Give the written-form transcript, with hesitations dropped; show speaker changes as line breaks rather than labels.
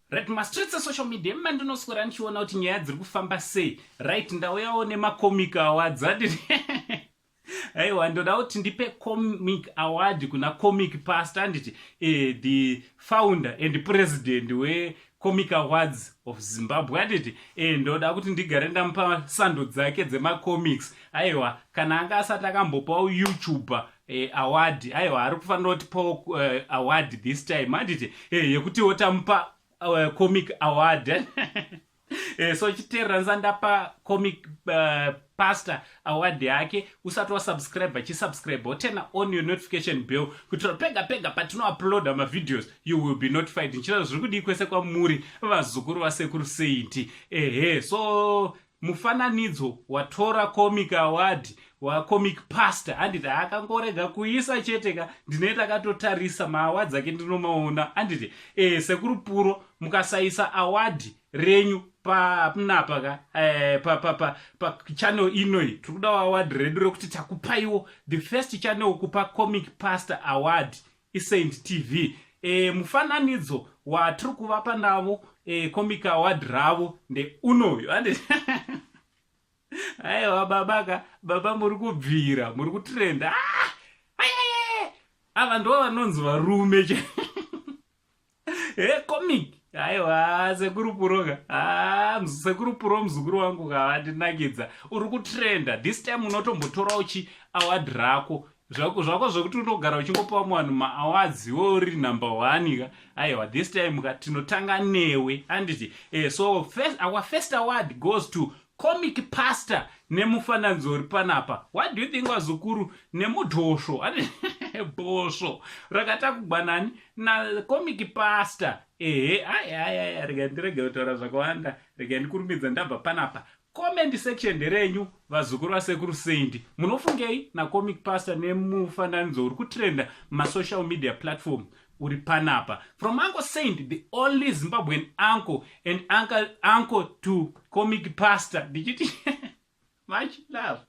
Right, mastreets esocial media mandinoswera ndichiona kuti nyaya dziri kufamba sei. Right, ndauyawo nemacomic awards, anditi? Aiwa, ndoda kuti ndipe comic award kuna Comic Pastor, anditi? The founder and president weComic Awards of Zimbabwe, anditi? Ndoda kuti ndigare ndamupa sando dzake dzemacomics. Aiwa, kana anga asati akambopawo YouTuber award, aiwa, ari kufanira kutipawo award this time, handiti? Yekutiwo tamupa comic award. So chiteerera ndapa Comic Pastor award yake. Usati wasubscribe, chisubscribe, woturn on your notification bell kuitira pega pega patinouploada mavideos you will be notified. Ndichira zviri kudii kwese kwamuri, vazukuru vaSekuru Saint? Ehe, so mufananidzo watora comic award waComic Pastor, handiti? Akangorega kuisa chete ka. Ndine takatotarisa maawards ake, ndinomaona, handiti? Sekuru Puro, mukasaisa award renyu panapa ka pachannel inoi, tiri kudawo award redu rekuti takupaiwo. The first channel kupa Comic Pastor award iSaint TV. Mufananidzo watiri kuvapa navo comic award ravo ndeunoyu, handiti? Aiwa, baba ka, baba, muri kubvira, muri kutrenda. Ah! Ava ndo vanonzi varume he comic. Aiwa, Sekuru Puroka, Sekuru Puro, muzukuru wangu kavandinakidza. Uri kutrenda this time, unotombotorawo chi award rako zvako zvako zvekuti unogara uchingopa vanhu maawards, iwe uri number one ka. Aiwa, this time ka tinotanga newe, handiti? So first, our first award goes to Comic Pastor nemufananidzo uri panapa. What do you think, vazukuru? Nemudhosvo, bhosvo rakatakugwa nani? NaComic Pastor. Ehe, aiaiai, rega ndirege kutaura zvakawanda, rega ndikurumidza ndabva panapa. Comment section nderenyu, vazukuru vaSekuru Saint. Munofungei naComic Pastor nemufananidzo uri kutrenda masocial media platform uri panapa? From Uncle Saint, the only Zimbabwean uncle and uncle, uncle to Comic Pastor, ndichiti much love.